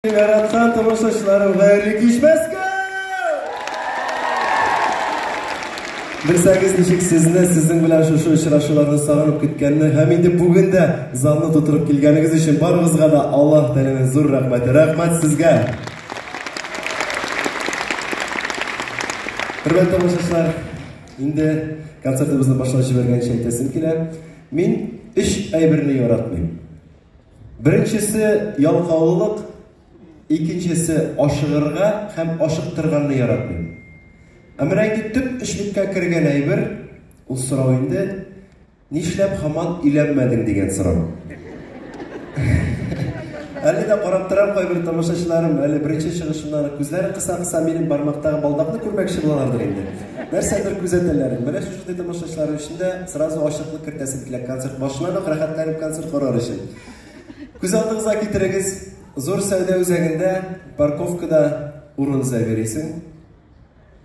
Яраткан тамашачыларым, хәерле кич, Мәскәү! Белсәгез, ничек сезне, сезнең белән шушы очрашуларны сагынып көткәнне һәм инде бүген дә залны тутырып килгәнегез өчен барыгызга да Аллаһ Тәгаләнең зур рәхмәте. Рәхмәт сезгә! Хөрмәтле тамашачылар, инде концертыбызны башлап җибәргәнче әйтәсем килә. Мин өч әйберне яратмыйм. Беренчесе ялкаулык, икенчесе ашыгырга һәм ашыктырганны яратмыйм. Ә менә инде төп эшлеккә кергән әйбер, ул сорау инде, нишләп һаман өйләнмәдең дигән сорау. Әле дә карап торам кайбер тамашачыларым, әле беренче чыгышымнан күзләре кыса-кыса минем бармактагы балдакны күрмәкче булалардыр инде. Нәрсәдер күзәтәләр. Менә шушындый тамашачылар өчен дә сразу ачыклык кертәсем килә концерт башыннан ук рәхәтләнеп концерт карар өчен. Күз алдыгызга китерегез, зур сәүдә үзәгендә парковкада урын эзләп йөрисең.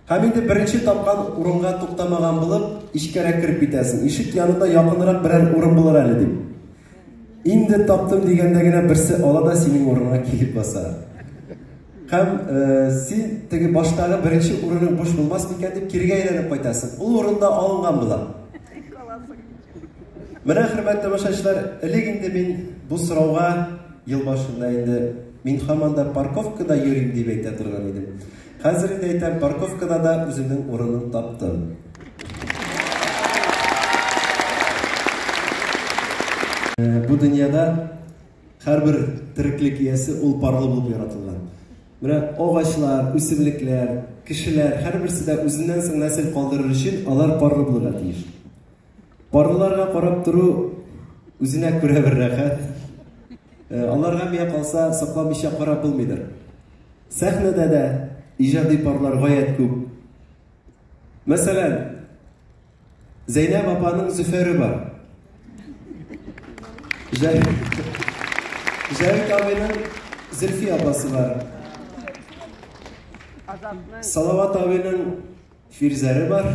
Һәм инде беренче тапкан урынга туктамаган булып, эчкәрәк кереп китәсең. Ишек янында якынрак берәр урын булыр әле дип. Инде таптым дигәндә генә берсе ала да синең урыныңа килеп баса. Һәм син теге баштагы беренче урының буш булмас микән дип кирегә әйләнеп кайтасың. Ул урында алынган була. Менә, хөрмәтле тамашачылар, элек инде мин бу сорауга ел башында инде мин һаман да парковкада йөрим дип әйтә торган идем. Хәзер инде әйтәм, парковкада да үземнең урынын таптым. Бу дөньяда һәрбер тереклек иясе ул парлы булып яратылган. Менә агачлар, үсемлекләр, кешеләр һәрберсе дә үзеннән соң нәсел калдырыр өчен алар парлы булырга тиеш. Парлыларга карап тору үзенә күрә бер рәхәт. Аларга миңа калса сакламыйча карап булмыйдыр. Сәхнәдә дә иҗади парлар гаять күп. Мәсәлән, Зәйнәб апаның Зөфәре бар. Җәвит абыйның Зөлфи апасы бар. Салават абыйның Фирзәре бар.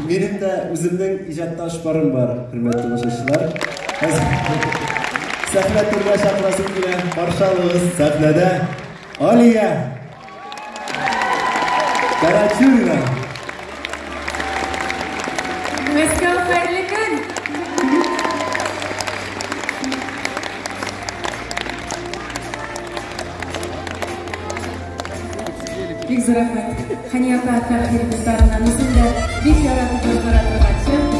Минем дә үземнең иҗатташ парым бар, хөрмәтле тамашачылар. Сәхнә түренә чакырасым килә. Каршы алыгыз сәхнәдә Алия Карачурина. Мәскәү, хәерле көн! Бик зур рәхмәт. Хәния апа, Фәрхи репертуарыннан үзем дә бик яратып башкара торган җыр.